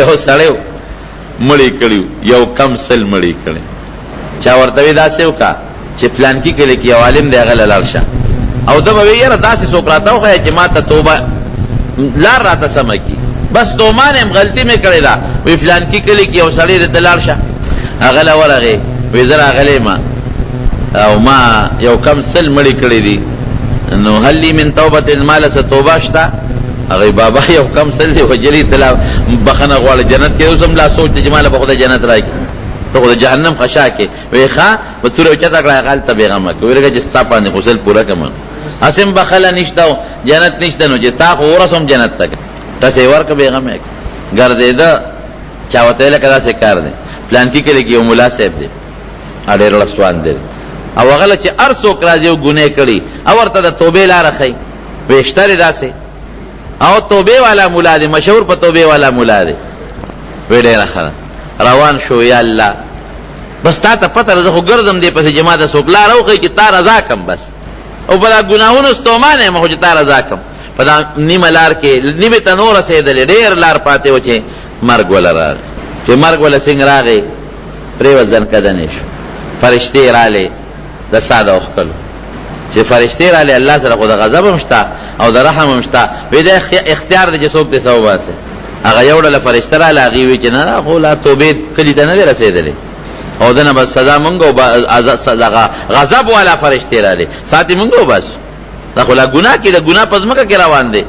یو سړی مړی کړي یو کم سل مړی کړي. چا ورته وی داسې وکړه چې پلانکي کلي کې یو عالم دی، هغه له لاړ شه، او ده به وی یاره داسې څوک راته وښیه چې ما ته توبه لار راته سمه کړي، بس تومان یم، غلطي مې کړې ده. وی فلانکي کلي کې یو سړی دی، ته لاړ شه. هغه له ورغی، وی زه راغلی یم او ما یو کم سل مړي کړي دي، نو هل لي من توبة، ما له څه توبه شته؟ هغه بابا یو کم سل دی وژلي، ته لا بخښنه غواړې؟ جنت کې اوس هم لا سوچ دی چې ما له به خدای جنت راکړي، ته خو د جهنم خشاک یې. وی ښه، په توره اوچته کړه، هغه هلته بېغمه کړه. وی لکه چې ستا باندې خو سل پوره کړم، هسې هم بخښله نشته او جنت نشته، نو چې تا خو ورسوم جنت ته، ټس یې ورکړه، بېغمه یې کړه. ګرځېده، چا ورته ویل لکه داسې کار دی، پلانکي کلي کې یو ملا صاحب دی، ډېر ړسوان دی، او هغه له چې هر څوک راځي او ګناه کړي او ورته د توبې لاره ښیي. وی شته دی داسې او توبې والا ملا دی، مشهور په توبې والا ملا دی. وی ډېره ښه ده. روان شو، یا الله بس تا ته پته ده، زه خو ګرځم دې پسې چې ما ته څوک لاره وښیي چې تا رضا کړم، بس او په دا ګناهونو ستومانه یم، خو چې تا رضا کړم. په دا نیمه لار کې نیمې ته نه رسېدلې، ډېر لار پاتې و چې مرګ وله راغی. چې مرګ وله څنګه راغی، پرېوت، ځنکدنې شو. فرشتې رالې د ساه د وښکلو. چې فرشتې رالې، الله سره خو د غضب هم شته او د رحم هم شته، وی دا اختیار دی چې څوک دې څه وباسي. هغه یو ډله فرشته راله، هغې وی چې نه، دا خو لا توبې کلي ته نه دی رسېدلی او دنه بس سزا مونږ دغه غضب والا فرشتې رالې، ساتي مونږ وباسو، دا خو لا ګناه کې د ګناه په ځمکه کې روان دی.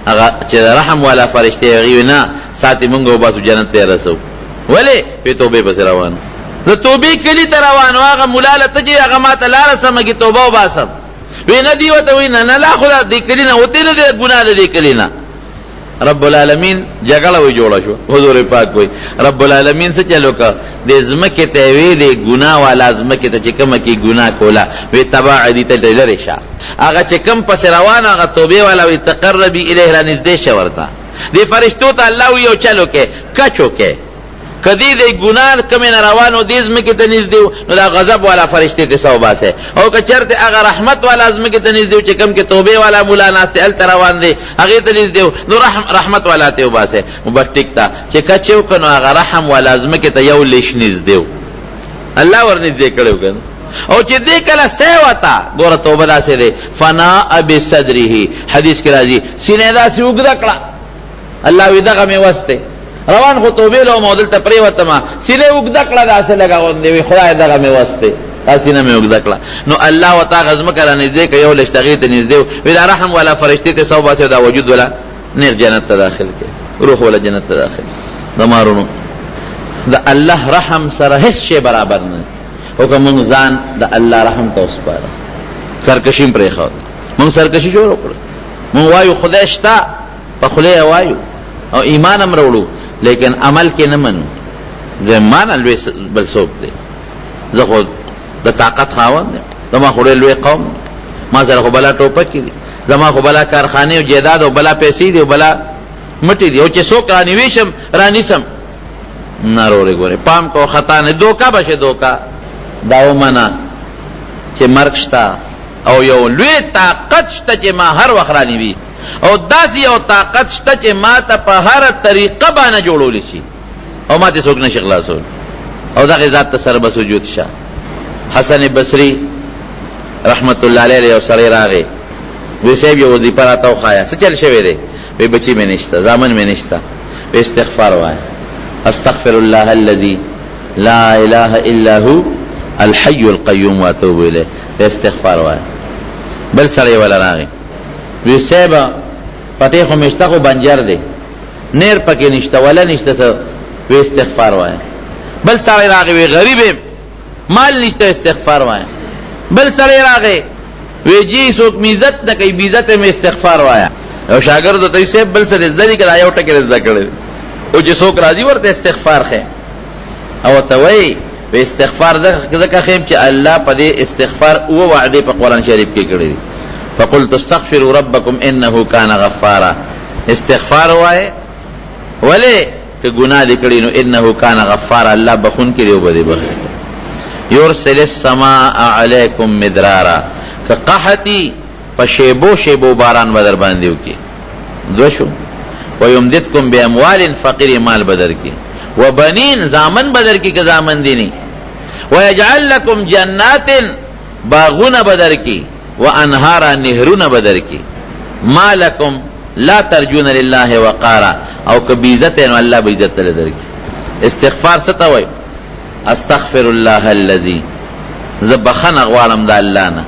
هغه چې رحم والا فرشتې هغې وی نه، ساتي مونږ وباسو، جنت ته رسو. ولې؟ په توبې پسې روان، د توبې کلي ته روان. هغه مولا له ته چې هغه ما ته لاره سمه کړي، توبه وباسم. وی نه، دی ورته وی نه نه، لا خو دې کلي نه وتی نه دی ګناه د دې کلي نه. رب العالمین جګړه وی جوړه شو. حضور پاک وی رب العالمین څه چلو که د ځمکې ته وی، د ګناه والا ځمکې ته چې کومه کې ګناه کوله، وی تباعدي ته لرې شه. هغه چې کوم پسې روان هغه توبې والا، وی تقربي الیه، را نږدې شه ورته. دې فرشتو ته الله وی یو چلو کې کچو کې که دې د ګناه کومې نه روانو دې ځمکې ته نږدې و، نو دا غضب والا فرشتې ته څه وباسې، او که چېرته هغه رحمت والا ځمکې ته نږدې و چې کوم کې توبې والا مولا ناست دی، هلته روان دی، هغې ته نږدې و، نو رحم رحمت والا ته وباسې. نو بس ټیک ده چې کچ یې وکړ، نو هغه رحم والا ځمکې ته یو لیش نږدې و، الله ورنږدې کړی و که نه. او چې دې کله سه وتا ګوره توبه داسې دی، فناء بصدره، حدیث کې راځي، سینه یې داسې اوږده کړه، الله وی دغه مې وس دی، روان خو توبې له وم او دلته پرېوتم، سینه یې اوږده کړه داسې لږه غوندې، وی خدای دغه مې وس دی، دا سینه مې اوږده کړه. نو الله ورته هغه ځمکه رانږدې کړه، یو لشت هغې ته نږدې و، وی دا رحم والا فرشتې ته څه وباسي، دا وجود ولا نېغ جنت ته داخل کړي، روح ولا جنت ته داخل. زما وروڼو، د الله رحم سره هېڅ شی برابر نه دی، خو که مونږ ځان د الله رحم ته وسپاره، سرکشي هم پرېښود، مونږ سرکشي شروع کړه. مونږ وایو خدای شته، په خوله یې وایو او ایمان هم راوړو، لیکن عمل کې نه منو. زه ما نه لوی بل څوک دی؟ زه خو د طاقت خاوند یم، زما خو ډېر لوی قوم دی، ما سره خو بلا ټوپکې دي، زما خو بلا کارخانې او جایداد او بلا پیسې دي او بلا مټې دي، او چې څوک رانیوی شم رانیسم. نه رورې، ګورې پام کوه، خطا نه دوکه به شې دوکه. دا ومنه چې مرګ شته او یو لوی طاقت شته چې ما هر وخت رانیوي، او داسې یو طاقت شته چې ما ته په هره طریقه باندې جوړولی شي او ما ته څوک نشي خلاصول، او دغه ذات ته سره به سجود شه. حسن بصري رحمت الله علیه یو سړی راغی، وی صاحب یو وظیفه راته وښایه. څه چل شوی دی؟ وی بچی مې نشته، زامن مې نشته. وی استغفار وایه، استغفر الله الذي لا اله الا هو الحي القيوم واتوب الیه. استغفار وایه. بل سړی ولا راغی، وی صاحب پټې خو مې شته خو بنجر دی، نیر پکې نشته، ولا نشته څه. وی استغفار وایه. بل سړی راغی، وی غریب یم، مال نشته، استغفار وایه. بل سړی راغی، وی جی څوک مې عزت نه کوي، بې عزته مې، استغفار وایه. یو شاګرد ته صاحب بل څه دې زده دي که دا یو ټکی دې زده کړی؟ او چې څوک راځي ورته استغفار ښیي او ورته وایي، وی استغفار ځکه ښیم چې الله په دې استغفار اووه وعدې په قرآن شریف کې کړې دي، فقلت استغفروا ربکم انه کان غفارا. استغفار وایې ولې؟ که ګناه دې کړې نو انه کان غفارا، الله بخښونکی دی او به دې بخښي. یرسل السماء علیکم مدرارا، که قحطي په شیبو شیبو باران به در باندې وکړي. دوه شو. ويمددکم باموال فقیر مال به درکړي، وبنین زامن به درکړي که زامن دي نی، ويجعل لکم جنات باغونه به درکړي، وانهارا نهرونه به درکړي. ما لکم لا ترجون لله وقارا، او که بې عزته نو الله به عزت له درکړي. استغفار څه ته وایي؟ استغفر الله الذي، زه بخښنه غواړم د الله نه،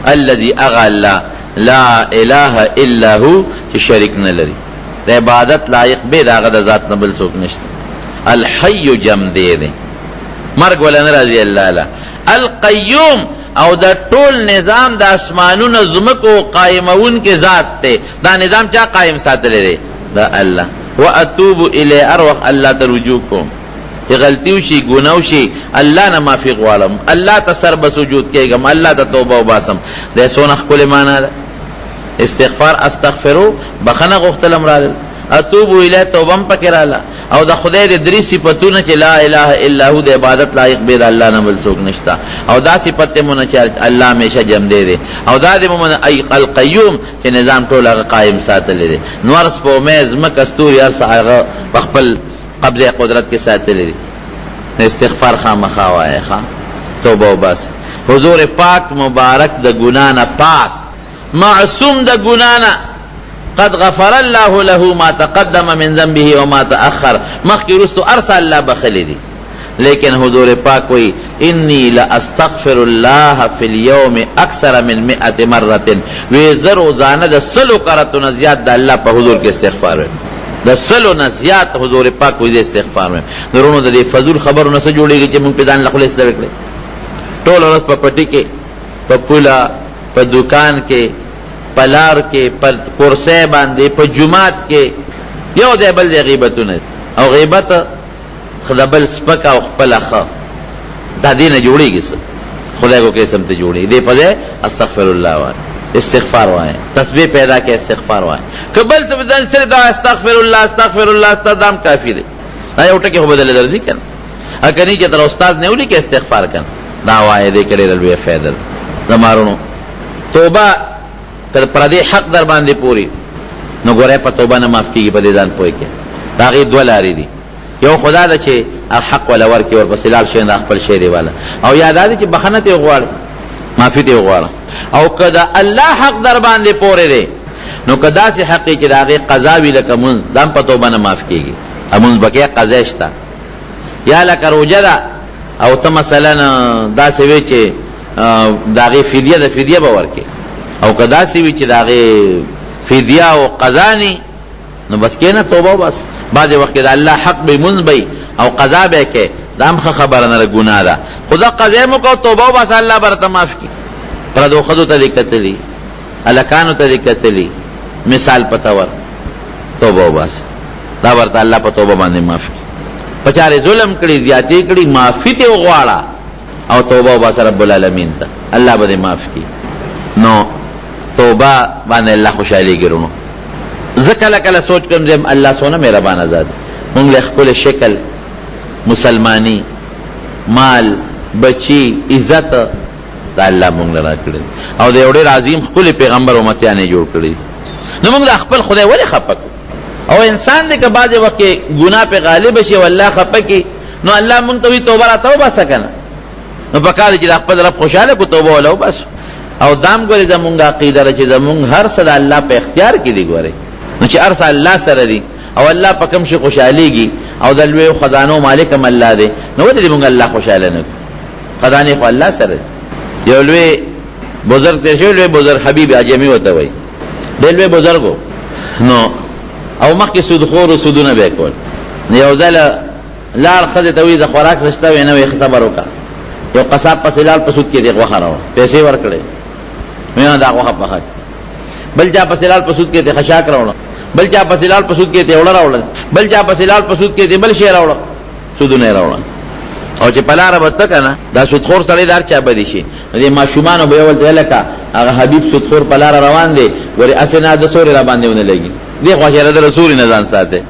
الذي هغه الله، لا اله الا هو چې شریک نه لري، د عبادت لایق بې د هغه د ذات نه بل څوک نشته، الحي جمدی دی، مرګ ولا نه راځي الله له، القیوم او د ټول نظام د اسمانونو ځمکو قایموونکی ذات دی، دا نظام چا قایم ساتلی دی؟ دا الله. واتوب الیه، هر وخت الله ته رجوع کوم، چې غلطي وشي ګناه وشي الله نه معافي غواړم، الله ته سر به سجود کېږم، الله ته توبه وباسم. دا څونه ښکلې معنا ده. استغفار استغفرو بخښنه غوښتل هم راغلل، اتوب الیه توبه هم پکې راغله، او د خدای د درې صفتونه چې لا اله الا هو د عبادت لایق بې د الله نه بل څوک نشته، او دا صفت دی مونږ چې الله همیشه جمدی دی، او دا دی مونږ القیوم چې نظام ټول هغه قایم ساتلی دی، نور سپوږمۍ ځمکه ستوري هر څه هغه په خپل قبضه قدرت کې ساتلی دی. استغفار خامخا وایه، ښه توبه وباسه. حضور پاک مبارک د ګناه نه پاک، معصوم د ګناه نه، قد غفر الله له ما تقدم من ذنبه وما تأخر، مخکې وروستو هر څه الله بخښلي دي، لیکن حضور پاک وایي انی لاستغفر الله فی اليوم اکثر من مئة مرة، وی زه روزانه د سلو کرتو نه زیات د الله په حضور کې استغفار وایم، د سلو نه زیات حضور پاک وایي زه استغفار وایم. نو وروڼو د دې فضول خبرو نه څه جوړېږي چې موږ پرې ځان له خولې ستړې کړې؟ ټوله ورځ په پټي کې، په پوله، په دوکان کې، په لار کې، په کرسۍ باندې، په جومات کې، یو ځای بل ځای غیبتونه دي، او غیبت د بل سپکه او خپله ښه، دا دې نه جوړېږي څه، خدای کو قسم ته جوړېږي. دې په ځای استغفر الله وایه، استغفار وایه، تسبیح پیدا کړه، استغفار وایه، که بل څه بدل صرف دا استغفر الله استغفر الله استغفر دا هم کافي دی. دا یو ټکی خو بدل درځي که نه، که نه چې تر استاد نه ولیکې استغفار که نه، دا وایه، دې کې ډېره لویه فایده ده. زما وروڼو توبه که د پردې حق در باندې پوري نو ګوره په توبه نه معاف کېږي، په دې ځان پوه کړې. د هغې دوه لارې دي، یو خو دا ده چې هغه حق وله ورکړي ورپسې لاړ شي دا خپل شی دی واله، او یا دا دی چې بخښنه ترې وغواړي، معافي ترې وغواړه. او که د الله حق در باندې پورې دی نو که داسې حق یې چې د هغې قضا وي لکه مونځ، دا هم په توبه نه معاف کېږي، مونځ به کې قضا شته، یا لکه روژه ده او ته مثلا داسې وې چې د هغې فدیه ده، فدیه به ورکړې، او که داسې وي چې د هغې فدیه او قضا نی نو بس کښېنه توبه وباسه. بعضې وخت کې د الله حق به مونځ به او قضا به یې کوې، دا هم ښه خبره نه ده، ګناه ده، خو دا قضا یې مه کوه، توبه وباسه، الله به درته معاف کړي. پردو ښځو ته دې کتلي، هلکانو ته دې کتلي، مثال په طور توبه وباسه، دا به درته الله په توبه باندې معاف کړي. په چا دې ظلم کړي، زیاتې کړي، معافي ترې وغواړه او توبه وباسه رب العالمین ته، الله به دې معاف کړي. نو توبه باندې الله خوشحالېږي. وروڼو زه کله کله سوچ کوم زه الله څونه مهربانه ذات، مونږ له ښکلی شکل، مسلمانی، مال، بچی، عزت دا الله مونږ له راکړی او د یو ډېر عظیم ښکلي پیغمبر امتیان یې جوړ کړي، نو مونږ د خپل خدای ولې خفه کړو؟ او انسان دی که بعضې وخت کې ګناه پې غالب شي او الله خفه کړي نو الله مونږ ته وایي توبه راته وباسه که نه، نو پکار دی چې د خپل رب خوشحاله کړو، توبه وله وباسو. او دا هم ګورې زمونږ عقیده ده چې زمونږ هر څه د الله په اختیار کې دي، ګورې نو چې هر څه الله سره دي او الله په کوم شي خوشحالېږي او د لویو خزانو مالک هم الله دی، نو ولې دې مونږ الله خوشحاله نه کړو؟ خزانې خو الله سره دي. یو لوی بزرګ تېر شوی، لوی بزرګ حبیب عجمي ورته وایي، ډېر لوی بزرګ و، نو او مخکې سودخور و، سودونه به یې کول. نو یو ځل لاړ ښځې ته وایي د خوراک څه شته؟ وایي نه. وایي ښه صبر وکړه. یو قصاب پسې لاړ، په سود کې دې غوښه راوړه، پیسې ورکړې، وایي دا غوښه پخه کړه. بل چا پسې لاړ، په سود کې دې خشاک راوړه. بل چا پسې لاړ، په سود کې دې اوړه راوړل. بل چا پسې لاړ، په سود کې دې بل شی راوړه، سودونه یې راوړل. او چې په لاره به ته که نه دا سودخور سړی د هر چا بدې شي، نو دې ماشومانو به یې ورته ویل لکه هغه حبیب سودخور په لاره روان دی، ګورې هسې نه د سورې راباندې ونه لګي، دې خوا چې ده له سوري نه ځان ساتي.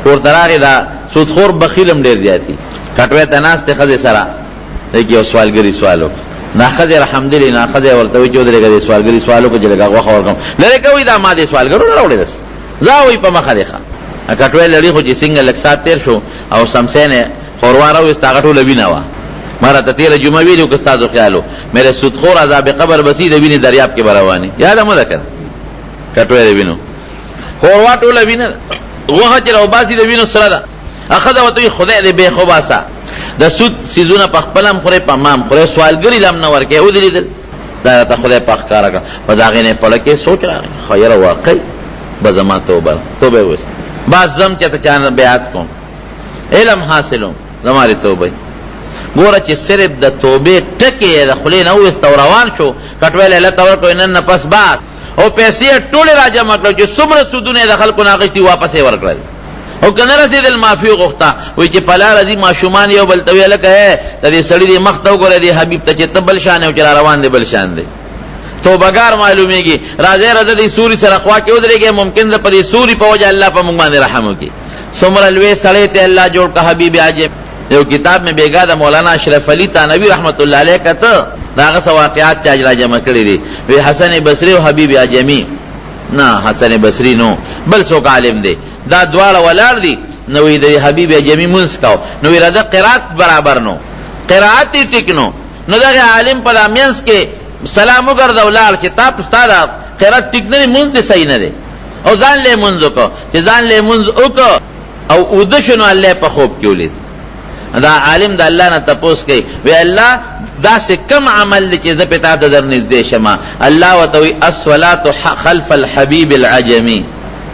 کور ته راغی، دا سودخور بخیل هم ډېر زیات دي، کټوی ته ناست دی ښځې سره، دی کې یو سوالګري سوال وکړ، دا ښځې رحمدلې نه ښځه یې ورته وایي چې ودرېږه، دې سوالګري سوال وکړ چې لږه غوښه ورکړم، لرې کوي دا ما دې سوالګرو نه راوړې ده. ځه وایي په مخه دې ښه. کټوی لړي خو چې څنګه لږ ساعت تېر شو او سمسۍ نه ښوروا راوویسته، هغه ټوله وینه وه. ما راته تېره جمعه ویلي وو که ستاسو خیال و، مې سودخور عذاب قبر به ځي، د وینې دریاب کې به روان وي. یاده مو ده که نه؟ کټوی د وینو ښوروا ټوله وینه ده، غوښه چې راوباسي د وینو سره ده. ښځه ورته وایي خدای دې بېخ وباسه، د سود څیزونه په خپله هم خورې، په ما هم خورې، سوالګري له هم نه ورکوې. ودې لیدل؟ دا راته خدای پاک ښکاره کړه. په د هغې نه یې په زړه کې سوچ راغی، ښه یاره واقعي به زما توبه ده. توبه یې وویسته، بس ځم چې ته چا نه بیعت کوم، علم حاصلوم، زما دې توبه وي. ګوره چې صرف د توبې ټکی یې د خولې نه وویست او روان شو، کټوی له لته ورکړ، نن نه پس بس، او پیسې یې ټولې راجمع کړل، چې څومره سودونه یې د خلکو نه اخیستي واپس یې ورکړل. او که نه رسېدل معافي وغوښته. وایي چې په لاره ځي ماشومان یو بل ته وایي، هلکه ای د دې سړي دې مخ ته وګوره، دې حبیب ته چې ته بل شان یې او چې را روان دی بل شان دی، توبهګار معلومېږي. راځئ راځه دې سوري سره خوا کې ودرېږئ، ممکن ده په دې سوري په وجه الله په موږ باندې رحم وکړي. څومره لوی سړی ته الله جوړ کړ حبیب عجب. یو کتاب مې بېګا د مولانا اشرف علي تانوي رحمت الله علیه کته، د هغه څه واقعات چا راجمع کړي دي. وی حسن بصري او حبیب عجمي، نه حسن بصري نو بل څوک عالم دی، دا دواړه ولاړ دي. نو وی د حبیب عجمي مونځ کاو، نو وی راځه قرات برابر نو، قرات یې ټیک نو، نو دغه عالم په دا مینځ کې سلام وګرځاو لاړ چې تا ستا دا قرات ټیک نه دی، مونځ دې صحیح نه دی، او ځان له مونځ وکړ. چې ځان له مونځ وکړ او اوده شو، نو الله په خوب کې ولید. دا عالم د الله نه تپوس کوي، وی الله داسې کوم عمل دی چې زه پې تا ته در نږدې شم؟ الله ورته وایي الصلاة خلف الحبیب العجمي.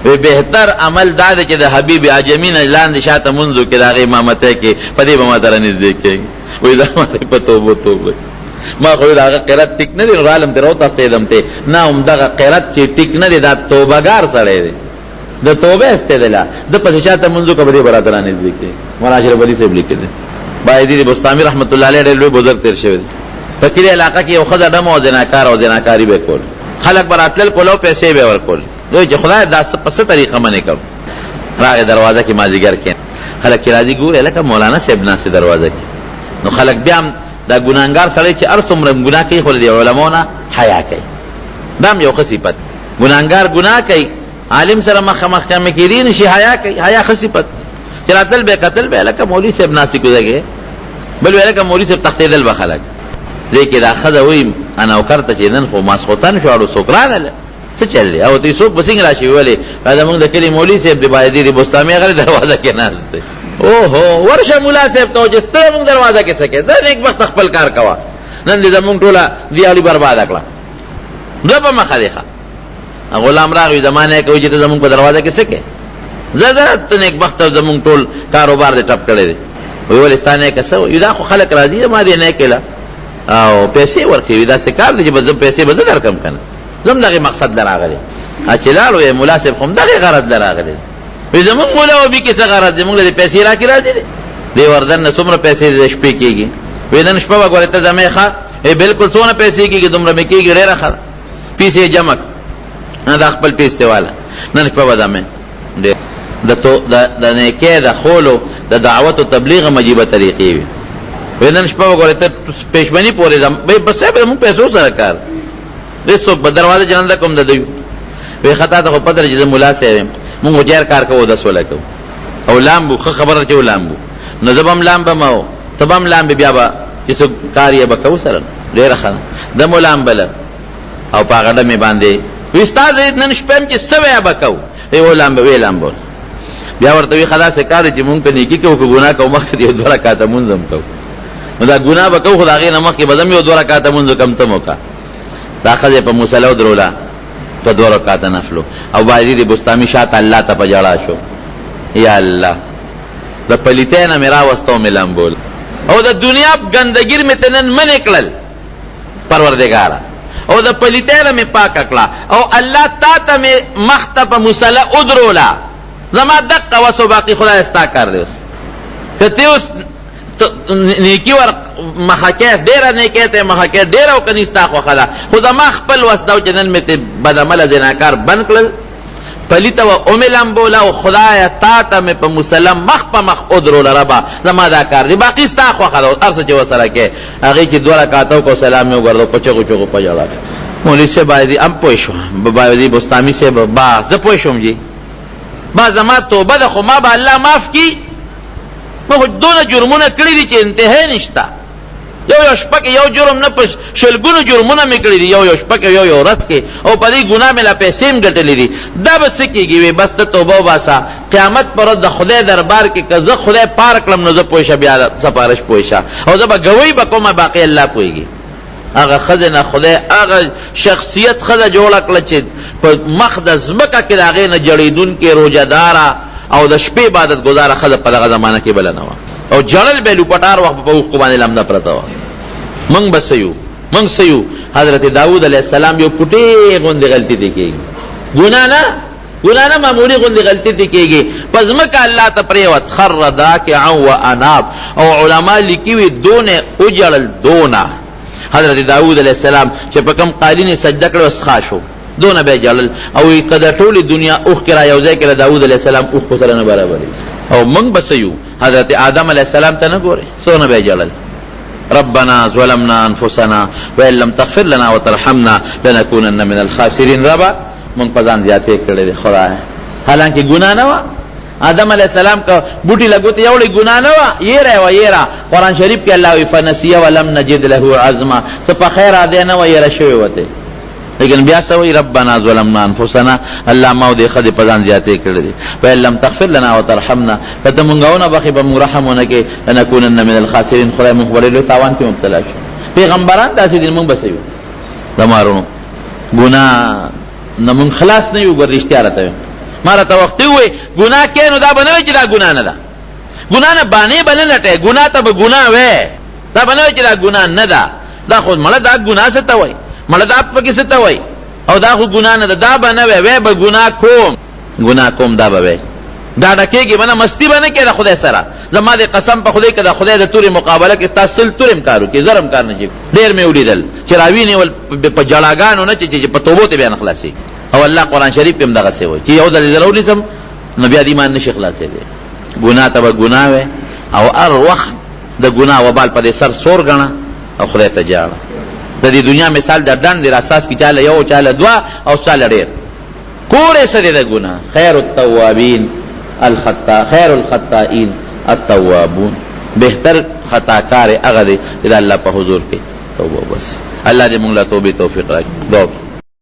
وی بهتر عمل دا دی چې د حبیب عجمي نه لاندې شاته مونځ وکړې، د هغې امامتۍ کې، په دې به ما ته رانږدې کېږي. وایي دا ما په توبو توبه، ما خو د هغه قرات ټیک نه دی، نو رالم ترې وتښتېدم ته نه، همدغه قرات چې ټیک نه دی دا توبهګار سړی دی، د توبه استدله د پسې شاته مونځ وکړه، په دې به راته رانږدې کېږي. مولانا اشرف علي صاحب لیکلی دی، بایزید بسطامي رحمت الله علیه ډېر لوی بزرګ تېر شوی دی. په کلي علاقه کې یو ښځه ډمه او زناکاره او زناکاري به یې کوله، خلک به راتلل کوله او پیسې به یې ورکولې. دوی چې خدای دا په څه طریقه منې کړم؟ راغی دروازه کې مازدیګر کېناست، خلک چې راځي ګوري لکه مولانا صاحب ناست دی دروازه کې. نو خلک بیا هم دا ګناهګار سړی چې هر څومره ګناه کوي خو له دې علماو نه حیا کوي، دا هم یو ښه صفت. ګناهګار ګناه کوي، عالم سره مخ مخ کمې کېدی نه شي، حیا کوي، حیا ښه صفت. چې راتلل به یې کتل به یې لکه مولوي صاحب ناست دی کوزه کې، بل ویل لکه مولوي صاحب تښتېدل به خلک. دې کې دا ښځه وایي نوکر ته چې نن خو ماسخوتن شو، اړو څوک راغله، څه چل دی؟ او ته څوک به څنګه راشي؟ ولې دا زمونږ د کلي مولوي صاحب دی، باید دی بوستامي هغه دروازه کې ناست دی. اوهو ورشه مولا صاحب ته چې ته زمونږ دروازه کې څه کوې؟ ځه نېکبخته خپل کار کوه، نن دې زمونږ ټوله دیاړي برباده کړه، ځه په مخه دې ښه. غلام راغی، زما نه کوي چې ته زمونږ په دروازه کې څه کوې؟ ځه ځه ته نېکبخته زمونږ ټول کاروبار دې ټپ کړی دی. وایي ولې ستا نیکه څه وایي؟ دا خو خلک راځي زما دې نیکه له او پیسې ورکوي، داسې کار دی چې به زه پیسې به زه درکړم که نه، زه هم دغې مقصد له راغلی. چې لاړو یې ملا صاحب خو هم دغې غرض له راغلی دی. وایي زمونږ ملا وبي کې څه غرض دی، مونږ له دې پیسې راکړي راځي دی. دې وردن نه څومره پیسې د شپې کېږي؟ وایي نن شپه به ګورې ته زمې ښه، بالکل څونه پیسې کېږي؟ دومره مې کېږي، ډېره ښه ده، پیسې یې جمع کړه، دا خپل پیس ته واله، نن شپه به زمې ډېر د تو د د نیکۍ د خولو د دعوت او تبلیغ هم عجیبه طریقې وي. وایي نن شپه به ګورې ته پېشمني پورې ځم، وایي بس صاحب زموږ پیسو سره کار هېڅوک به دروازه جننده کوم د دوی. وایي ښه تا ته خو پته ده چې زه ملا صاحب یم، موږ خو جهر کار کوو، اودس وله کوو او لامبو، ښه خبره ده چې ولامبو، نو زه به هم لامبم او ته به هم لامبې، بیا به چې څوک کار یې به کوو سره، ډېره ښه ده. ده مو لامبله او په هغه ډمې باندې وي استاد نن شپه هم چې څه وایه به کوو، وایي ولامبه، ویې لامبول. بیا ورته وایي ښه داسې کار دی چې مونږ که نیکي کوو که ګناه کوو مخکې یو دوه رکعته مونځ هم کوو، نو دا ګناه به کوو خو د هغې نه مخکې به زه هم یو دوه رکعته مونځ وکړم، ته هم وکړه. دا ښځه یې په مصلی ودروله په دوه رکعته نفلو او بایزید بسطامي شاته الله ته په ژړا شو، یا الله د پلیتۍ نه مې راوسته او مې لامبول او د دنیا ګندګیر مې ته نن منې کړل پروردګاره، او د پلیتۍ نه مې پاکه کړه او الله تا ته مې مخ ته په مصلی ودروله، زما دقه وس او باقي خدای ستا کار دی. اوس که ته اوس نیکی ور مخه کې ډېره نیکۍ ته مخه کې ډېره او که نی ستا خوښه ده، خو زما خپل وس دا و چې نن مې ترې بدعمله زناکار بند کړل، پلیته وه ومې لمبوله او خدایه تا ته مې په مصلی مخ په مخ ودروله، ربه زما دا کار دی، باقي ستا خوښه ده، هر څه چې ورسره کې. هغې چې دوه رکعته وکړو سلام مې وګرځاوه، په چغو چغو په ژړا شو. مولوي صاحب باید هم پوه شو، باید بسطامي صاحب با زه پوه شوم جي. با زما توبه ده خو ما به الله معاف کړي؟ ما خو دونه جرمونه کړي دي چې انتها نشته. یو یو شپه کې یو جرم نه، په شلګونو جرمونه مې کړي دي یو یو شپه کې، یو یو ورځ کې، او په دې ګناه مې لا پیسې هم ګټلې دي. دا به څه کېږي؟ وی بس ته توبه وباسه، قیامت پر ورځ د خدای دربار کې که زه خدای پار کړم نو زه پوه شه، بیا سفارش پوه شه، او زه به ګواهي به کوم، باقي الله پوهېږي. هغه ښځې نه خدای هغه شخصیت ښځه جوړه کړه چې په مخ د ځمکه کې د هغې نه جړېدونکې روژه داره او د شپې عبادت ګزاره ښځه په دغه زمانه کې بله نه وه، او ژړل به یې لوپټه هر وخت به په اوښکو باندې لمده پرته وه. موږ به څه یو؟ موږ څه یو؟ حضرت داود علیه السلام یو کوټې غوندې غلطي ترې کېږي، ګناه نه، ګناه نه، معمولي غوندې غلطي ترې کېږي، په ځمکه الله ته پرېوت، خر راکعا واناب، او علما لیکي وي دونه وژړل دونه حضرت داود علیه السلام چې په کوم قالین یې سجده کړې وه سخا شو، دونه به یې ژړل، او وایي که د ټولې دنیا اوښکې را یو ځای کړې د داود علیه السلام اوښکو سره نه برابرېږي. او موږ به څه یو؟ حضرت آدم علیه السلام ته نه ګورې څونه به یې ژړل، ربنا ظلمنا انفسنا وان لم تغفر لنا وترحمنا لنکونن من الخاسرین. ربه مونږ په ځان زیاتې کړې دي خدایه، حالانکه ګناه نه وه. آدم علیه السلام که بوټي له ګوتې یوړې ګناه نه وه، یېره یې وه یېره. قرآن شریف کې الله وایي فنسیه ولم نجد له عزما، څه په خیر عادی نه وه، یېره شوې وه ترې. لیکن بیا څه وایي؟ ربنا ظلمنا انفسنا، الله ما او دې ښځې په ځان زیاتې کړې دي، وان لم تغفر لنا وترحمنا، که ته مونږ ونه بخښې په مونږ رحم ونه کړې، لنکونن من الخاسرین، خدای مونږ په ډېر لوی تاوان کې مبتلا شو. پیغمبران داسې دي، مونږ به څه یو؟ زما وروڼو ګناه نه مونږ خلاص نه یو. ګور رښتیا راته وایم، ما راته وختي ووایي ګناه کوې نو دا به نه وایي چې دا ګناه نه ده، ګناه نه بانې به نه لټوې، ګناه ته به ګناه وایې، دا به نه وایي چې دا ګناه نه ده، دا خو مړه دا ګناه څه ته وایي، مړه دا پکې څه ته وایي، او دا خو ګناه نه ده، دا به نه وایې، وایې به ګناه کوم، ګناه کوم، دا به وایې، ډاډه کېږې به نه، مستي به نه کوې د خدای سره. زما دې قسم په خدای که د خدای د تورې مقابله کې ستا 100 تورې هم کار وکړي، زر هم کار نه شي. ډېر مې ولیدل چې راوینې ول په ژړاګانو نه چې په توبو ته بیا نه خلاصېږي. او الله قرآن شریف کې هم دغسې وایي چې یو ځل یې زه راونیسم نو بیا د ایمان نه شي خلاصېدی. ګناه ته به ګناه وایې او هر وخت د ګناه وبال په دې سر سور ګڼه او خدای ته ژاړه. د دې دنیا مثال د ډنډ دی، راڅاڅکي چا له یو، چا له دوه او چا له ډېر. کور یې څه دی د ګناه؟ خیر التوابین الخطا خیر الخطائین التوابون، بهتر خطاکار هغه دی چې د الله په حضور کې توبه وباسي. الله دې موږ له توبې توفیق راکړي. دعا وکړئ.